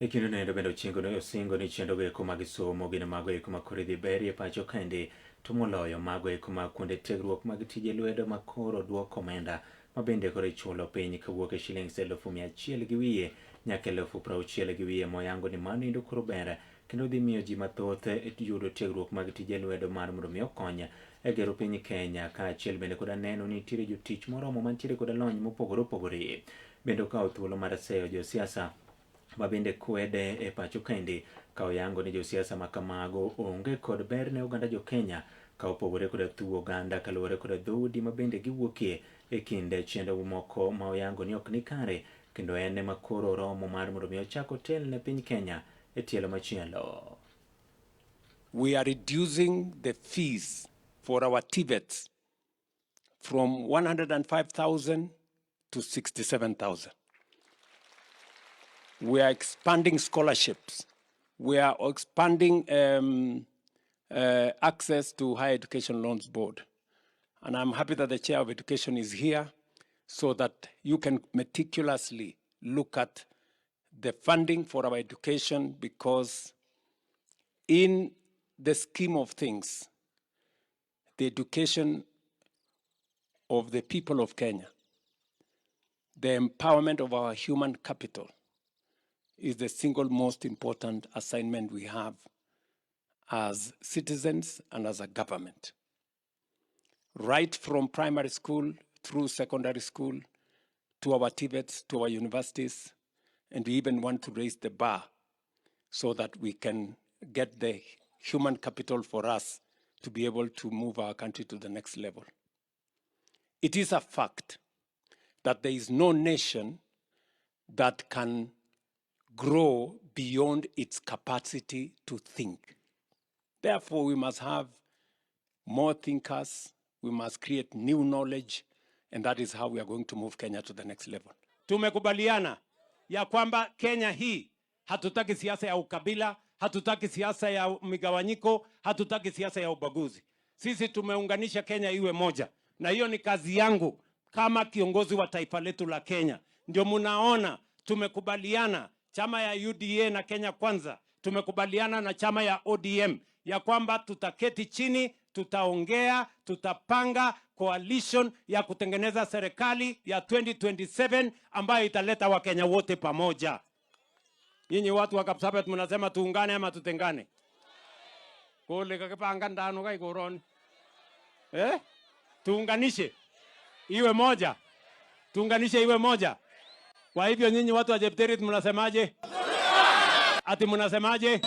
E kinde noendo bende ochingo osingo ni chenro eko mag somo gin mago eko ma koro idhi berie pacho kaendi, to moloyo mago eko mag kuonde tiegruok mag tije lwedo ma koro duoko omenda ma bende koro ichulo piny kawuok e shillings 100,000 gi wiye nyaka 60,000 gi wiye, moyango ni mano endo koro ber kendo dhi miyo ji mathoth yudo tiegruok mag tije lwedo mar mondo mi okony e gero piny Kenya, kaachiel bende koda neno ni nitiere jotich moromo mantiere koda lony mopogore opogore. Bende okawo thuolo mar seyo josiasa ma bende kwede e pacho kaendi ka oyango ni josiasa ma kamago onge kod ber ne oganda jo Kenya ka opogore koda thuo oganda kaluwore koda dhoudi ma bende giwuokie e kind chenro moko ma oyango ni ok ni kare, kendo en ema koro oromo mar mondo mi ochak otel ne piny Kenya e tielo machielo. We are reducing the fees for our TVETs from 105,000 to 67,000. We are expanding scholarships. We are expanding access to Higher Education Loans Board. And I'm happy that the chair of education is here so that you can meticulously look at the funding for our education, because in the scheme of things, the education of the people of Kenya, the empowerment of our human capital is the single most important assignment we have as citizens and as a government. Right from primary school through secondary school to our TVETs, to our universities, and we even want to raise the bar so that we can get the human capital for us to be able to move our country to the next level. It is a fact that there is no nation that can grow beyond its capacity to think. Therefore, we must have more thinkers, we must create new knowledge, and that is how we are going to move Kenya to the next level. Tumekubaliana ya kwamba Kenya hii hatutaki siasa ya ukabila, hatutaki siasa ya migawanyiko, hatutaki siasa ya ubaguzi. Sisi tumeunganisha Kenya iwe moja, na hiyo ni kazi yangu kama kiongozi wa taifa letu la Kenya. Ndio munaona tumekubaliana chama ya UDA na Kenya Kwanza, tumekubaliana na chama ya ODM ya kwamba tutaketi chini, tutaongea, tutapanga coalition ya kutengeneza serikali ya 2027 ambayo italeta Wakenya wote pamoja. Nyinyi watu wa Kapsabet mnasema tuungane ama tutengane? Kole kakipanga ano kai koroni? Eh? Tuunganishe iwe moja, tuunganishe iwe moja. Kwa hivyo nyinyi watu wa Chepterit mnasemaje? Ati mnasemaje?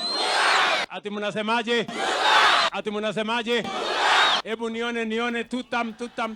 Ati mnasemaje? Ati mnasemaje? Hebu nione, nione, tutam tutam.